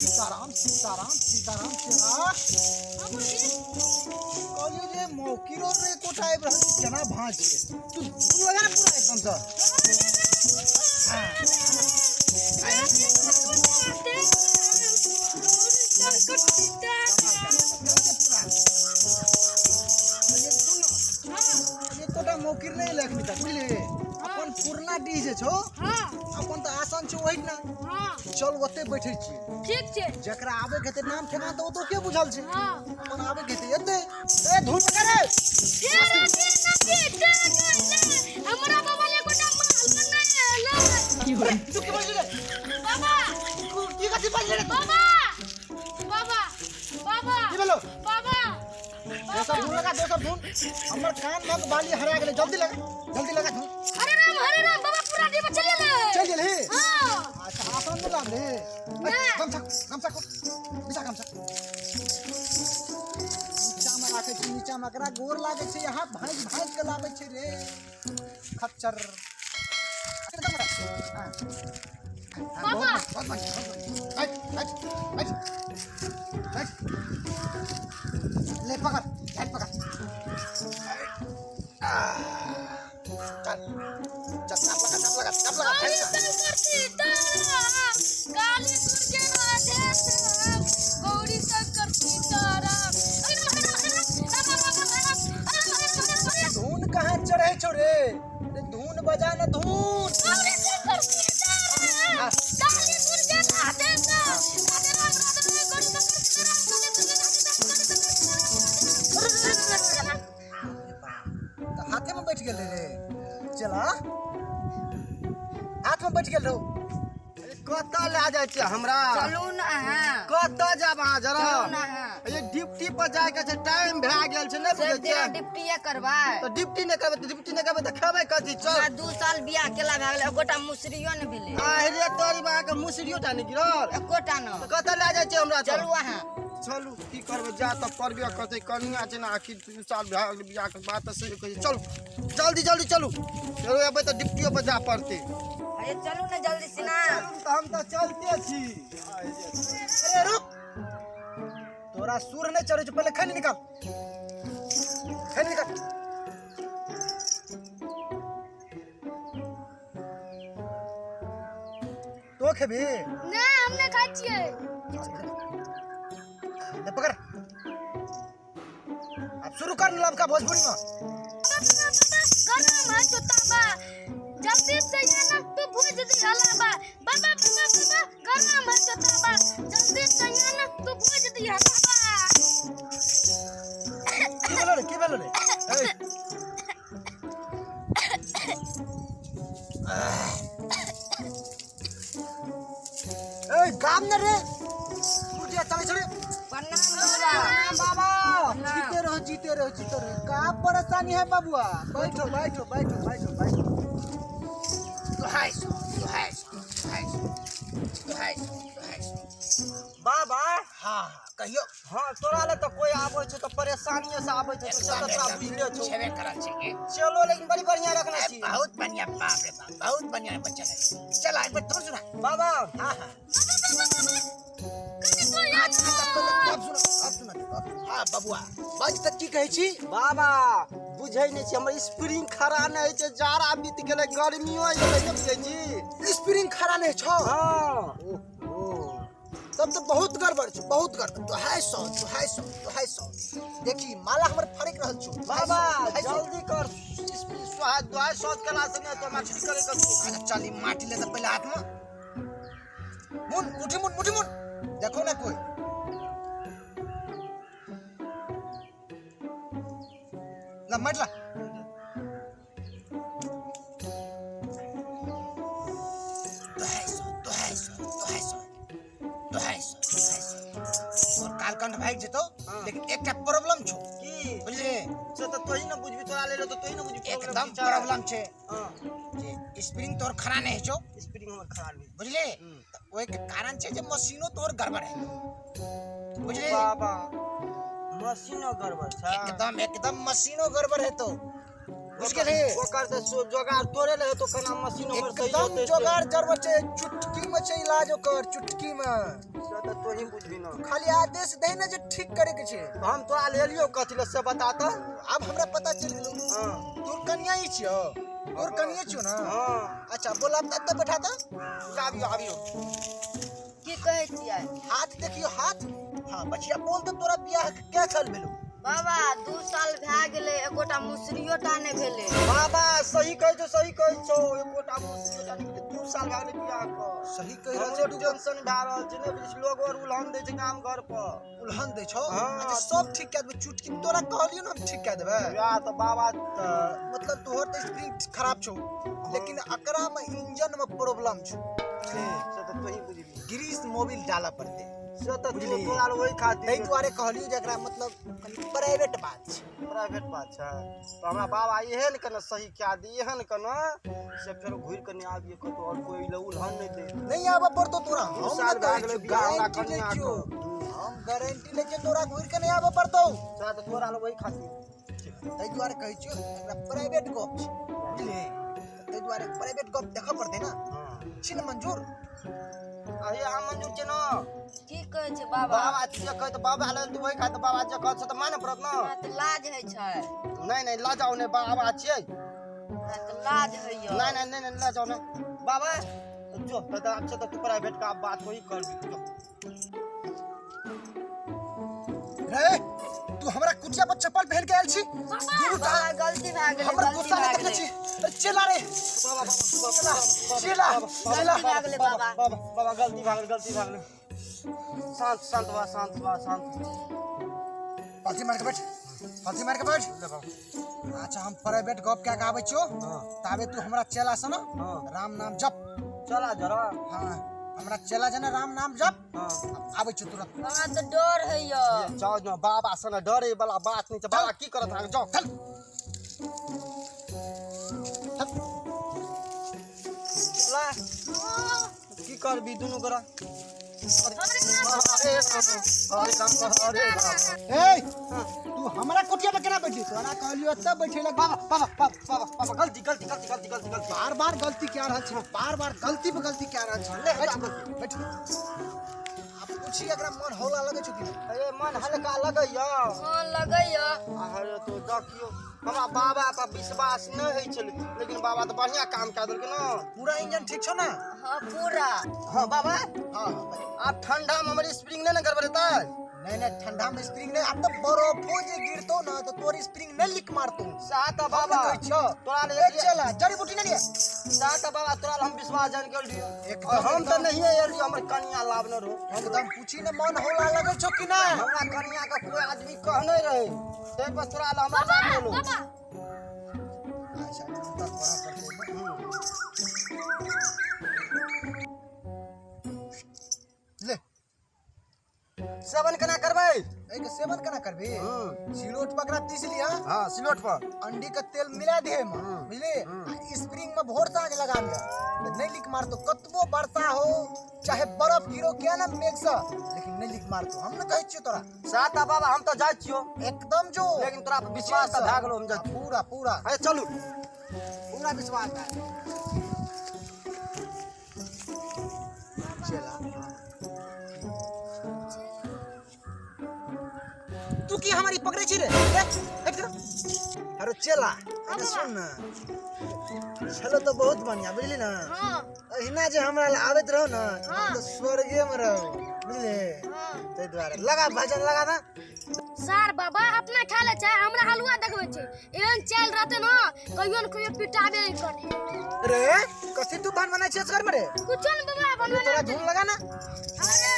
सीताराम सीताराम सीताराम सीताराम। कहलियो जे मौकी रो रे कोटा आबि रहल छै केना भाँज छै, तू धुन लगा ने पूरा एकदम से। एकोटा मौकिर नहि एलै अखनी तक, बुझली? अपन पुरना डीह जे छौ, अपन तऽ आसन छौ ओहि ना। चल ओते बैठै छियै। ठीक छै। जकरा आबै के हेतै नाम ठेकान तऽ ओतौ के बुझल छै। अपन आबै के हेतै एतै। ए धुन लगा रे। हमरा बाबा ले गोटा माल नहि एलै। तू की बजली रे? बाबा, की कथी बजली रे? बाबा, बाबा, बाबा। की भेलो? बाबा। दोसर धुन लगा, दोसर धुन। हमर कान महक बाली हरा गेलै। जल्दी लगा, जल्दी लगा धुन। हरे राम हरे राम। बाबा, पूरा डीह चलि गेलै। चलि गेलही? हाँ। अच्छा, आसन नहि लाबले? नहि। गमछा, गमछा खोल, बिछा गमछा। नीचा मे राखै छी, नीचा मे। एकरा गोर लागै छै, यहाँ भाँजि भाँजि के लाबै छै रे खच्चर। हाँ। हाँ, बहुत बाबा। बढ़िया, बहुत बढ़िया, बहुत बढ़िया। बैठ बैठ बैठ बैठ। ले पकड़, लाइट पकड़। चल चल, चाप लगा, चाप लगा, चाप लगा। गौरी फैल जा। शंकर सीताराम, काली दुर्गे राधे श्याम, गौरी शंकर सीताराम। धुन कहाँ चढ़े छौ रे? अरे धुन बजा न धुन। गौरी शंकर सीताराम, काली दुर्गे राधे श्याम, राधे राम राधे राम, गौरी शंकर सीताराम, काली दुर्गे राधे श्याम, गौरी शंकर सीताराम। तऽ हाथे में बैठ गेल रे, चला हाथ में बैठ गेल रहो। कतऽ लए जाइ छियै हमरा? चलू ने अहाँ। कतऽ जायब अहाँ जरा? चलू ने अहाँ। ये ड्यूटी पर जाय के छै, टाइम भए गेल छै, नहि बुझै सब दिना छियै? ड्यूटीए करबै? तऽ ड्यूटी नहि करबै तऽ ड्यूटी नहि करबै तऽ खेबै कथी? चल। हमरा 2 साल बियाह केला भए गेलै, एकोटा मुसरियो ने भेलै। अरे तोरी बा के मुसरियो टा नहि गिरल? एकोटा ने। तऽ कतऽ लए जाइ छियै हमरा? चलू अहाँ। चलू, की करबै, जा तऽ पड़बे करतै। कनिया छै ने, आखिर 2 साल भए गेलै बियाह के बात तऽ सही कहै छै। चलू जल्दी जल्दी चलू, चलू, एबै तऽ ड्यूटियो पर जाय पड़तै। अरे चलू ने जल्दी सिना। चलू तऽ हम तऽ चलते छी। अरे रुक, तोरा सुर नहि चढ़ै छौ। पहिले खैनी निकाल, खैनी निकाल। तो खेबी? नहि, हम नहि खाइ छियै। ले पकड़, अब शुरू कर लबका भोजपुरी में। गरम है चोताबा, जल्दी से ये ना तू भूज दी हलाबा। बाबा बाबा बाबा, गरम है चोताबा, जल्दी से ये ना तू भूज दी हलाबा। की भेलो रे? की भेलो रे? ए ए, गाम न रे, तू जे चले छड़े। प्रणाम बाबा। बाबा, जीते रहो, जीते रहो, जीते रहो। का परेशानी है बाबुआ? बैठो बैठो बैठो बैठो बैठो। दुहाई सौ, दुहाई सौ, दुहाई सौ, दुहाई सौ, दुहाई सौ। बाबा। हाँ हाँ, कहियो। हाँ, तोरा ले तऽ कोई आबै छै तऽ परेशानिये से आबै छै, तऽ तोरा बुझले छौ। छेबे करल छै के। चलो, लेकिन बड़ी बढ़िया रखने छी। बहुत बढ़िया, बाप रे बाप, बहुत बढ़िया बच्चा है। चल एक बार तू सुना। बाबा। हाँ हाँ। कनी तो याद। अच्छा अच्छा, पहिले अब सुना, अब सुना, अब। हाँ बबुआ, बाज तक की कहै छी? बाबा, बुझै नहि छी, हमर स्प्रिंग खड़ा नहि होइ छै। जाड़ा बीत गेलै, गर्मियो एलै, नहि बुझै छी? स्प्रिंग खड़ा नहीं छौ? हाँ। ओहो, तब तो बहुत गड़बड़ छौ, बहुत गड़बड़। दुहाई सौ, दुहाई सौ, दुहाई सौ। देखी, माला हमर फड़क रहल छौ। दुहाई बाबा। सौ, दुहाई सौ। जल्दी कर स्प्रिंग। सोहा दुआई सौत केला से नहि तो मछली करे के छौ। अच्छा चल, ई माटी ले तऽ पहिले हाथ में मुन, मुठी मुन, मुठी मुन, देखो ना कोई। ला माट ला। दुहाई सौ, दुहाई सौ, दुहाई सौ, दुहाई सौ, दुहाई सौ। और कालकंठ भागि जेतौ। हाँ। लेकिन एकटा प्रॉब्लम छौ। की? बुझलियै? से तऽ तोही ने बुझबी, तोरा ले तऽ तोही ने बुझबी। एकदम प्रॉब्लम छै हाँ। जे स्प्रिंग तोहर खड़ा नहि होइ छौ। स्प्रिंग हमर खराब भेल। बुझलियै? हम्म। तऽ ओहिके कारण छै जे मशीनो तोहर गड़बड़ है, बुझलियै? बाबा, मशीनो गड़बड़ छै? एकदम एकदम, मशीनो गड़बड़ हेतौ। बुझ गेलही? ओकर तऽ जोगाड़ तोरे ले हेतौ, केना मशीन ओकर सही एकदम होतै से। जोगाड़ जरबे छै, चुटकी में छै इलाज ओकर, चुटकी में। से तऽ तोही बुझबी ना। खाली आदेश दे ने जे ठीक करे के छै। हम तोरा लेलियौ कथी ले से बता तऽ। आब हमरा पता चलि गेलौ। हाँ। तोर कनिया ही छियौ? तोर कनिया छियौ ना? हाँ। अच्छा बोल, आब एतऽ बैठा तऽ। आबियौ आबियौ। की कहै छियै? हाथ देखियौ हाथ। हाँ बचिया बोल तऽ, तोरा बियाह के कै साल भेलौ? बाबा 2 साल भए गेलै, एकोटा मुसरियो टा नहि भेलै। बाबा सही कहै छौ, सही कहै छौ, एकोटा मुसरियो टा नहि भेलै, 2 साल भए गेलै बियाह के। सही कहि रहल हमरो छै। टेंशन भए रहल छै, नहि बुझै छी, लोग और उलहन दै छै गाम घर पर। उलहन दै छौ? हाँ। अच्छा सब ठीक कए देबै, चुटकी तोरा कहलियौ ने हम ठीक कए देबै। बियाह तऽ बाबा तऽ मतलब तोहर तऽ स्प्रिंग खराब छौ, लेकिन एकरा में इंजन में प्रॉब्लम छौ। से तऽ तोही बुझबी। ग्रीस मोबिल डालऽ पड़तै। से तऽ बुझलिही? तोरा ओहि खातिर ताहि दुआरे कहलियौ जे एकरा मतलब कनि प्राइवेट बात छै। प्राइवेट बात छै तऽ हमरा बाबा एहन केना सही कए दी, एहन केना से फेर घुरि कऽ नहि आबियै कतहु आओर कोइ लए उलहन नहि दे। नहीं आबऽ पड़तौ तोरा, दू हम साल नहि भए कहै गेलै छियौ, बियाह हमरा गारंटी लै कनिया छियौ। के। हम गारंटी लै छियौ, तोरा घुरि कऽ नहि आबऽ पड़तौ। से तऽ तोरा लए ओहि खातिर। ताहि दुआरे कहै छियौ एकरा प्राइवेट गप छै, बुझलिही? ताहि दुआरे प्राइवेट गप देखऽ पड़तै ने। हाँ। छी ने मंजूर? अरे हम मंजूर छै ने। की कहै छै बाबा? बाबा जे कहै तऽ बाबा लेल तू ओहि खातिर, बाबा जे कहै छै तऽ मानऽ पड़त ने। हमरा तऽ लाज होइ छै। नहीं नहीं लजाओ नहीं, बाबा छियै। हमरा तऽ लाज होइए। नहीं नहीं नहीं नहीं लजाओ नहीं बाबा। जो तऽ आब छै तऽ तू प्राइवेट का बात वही कर। रे तू हमरा कुटिया पर चप्पल पहन के आयल छी? बाबा गलती भए गेलै, हमरा गलती गुस्सा भए नहीं देखने गेलै। छी। अरे चला रे, बाबा चला चला चला। गलती भए गेलै बाबा। बाबा बाबा गलती भए गेलै, गलती भए गेलै। शांत शांत बा, शांत बा, शांत। पालथी मार के बैठ, पालथी मार के बैठ। अच्छा हम प्राइवेट गप कए के आबै छियौ, ताबे तू हमरा चला से ना हाँ। राम नाम जप। चला जरा। हाँ हमरा चला जना राम नाम जप। हाँ। आबै छियौ तुरंत। हमरा तऽ डर होइए। जाओ न बाबा सन डरे वाला बात नहीं छै। बाबा की करत अहाँके? जाओ। चल। चला की करबी दुनू गोरा? हरे राम हरे राम हरे राम। ए तू हमरा कुटिया पे केना बैठली? तोरा कहलियौ एतऽ बैठे लग। बाबा बाबा बाबा बाबा बाबा गलती गलती गलती गलती गलती गलती। बार बार गलती क्या रहल छै, बार बार गलती पे गलती क्या रहल छै। ले, बैठ, गलती। बैठ। आब पूछी एकरा मन हौला लगै छौ कि नहि? अरे मन हल्का लगैया। हाँ लगैए। अरे तो देखियौ हमरा बाबा पर विश्वास नहि होइ छलै, लेकिन बाबा तऽ बढ़िया काम कए देलकै ने। पूरा इंजन ठीक छौ ना? हाँ पूरा। हाँ बाबा। हाँ। आब ठंडा में हमर स्प्रिंग नहि ने गड़बड़ेतै? नहीं नहीं ठंडा में स्प्रिंग नहीं, आब तऽ बर्फो जे गिरतौ ना तऽ तोर स्प्रिंग नहीं लीक मारतौ। सएह तऽ हम बाबा नहि कहै छियौ। तोरा ले ए चला जड़ी बूटी नहीं लिया। सएह तऽ बाबा तोरा लए हम विश्वास जान गेल रहियौ। एकदम, और हम तऽ एकदम। नहिये आयल रहियौ, हमर कनिया लाबने रहो। एकदम पूछी ने मन हौला लगै छौ कि नहि? हमरा कनिया के कोई आदमी कहने रहे, ताहि पर तोरा लए हमरा बाबा लाबि लेलहुँ। बाबा अच्छा जूता पड़ा पड़तै। ले। सेवन केना करबै? एहिके सेवन केना करबी? सिलोट पकड़ा पीस लिया। हाँ सिलोट पर अंडी के तेल मिला दे में, बुझली? आ स्प्रिंग में भोर साँझ लगा लिया तऽ नहीं लीक मारतो। कतबो वर्षा हो चाहे बर्फ गिरो क्या ना मेघ से, लेकिन नहीं लीक मारतो। हम न कहै छियौ तोरा। सएह तऽ बाबा हम तऽ जाइ छियौ। एकदम जो। लेकिन तोरा पर विश्वास तऽ भए गेलौ, हम जाइ छियौ। पूरा पूरा। अरे चलू। पूरा विश्वास है। चला तू की हमारी पकड़े छी रे? हट कर। अरे चला अरे सुन ना, चलो तो बहुत बढ़िया, बुझली ना? हाँ। अहिना जे हमरा लए आबैत रहो ना, हम तऽ स्वर्गे में रहो, बुझली? हाँ। ताहि दुआरे लगा भजन लगा ना। सार बाबा अपना खा ले छै, हमरा हलुआ देखबै छै। एहन चल रहते ना कहियो न कहियो पिटाबे करे। रे कथी तू भान बनाइ छियै असगर में रे? कुछो न बाबा बनबे तोरा ना। धुन लगा ना। अरे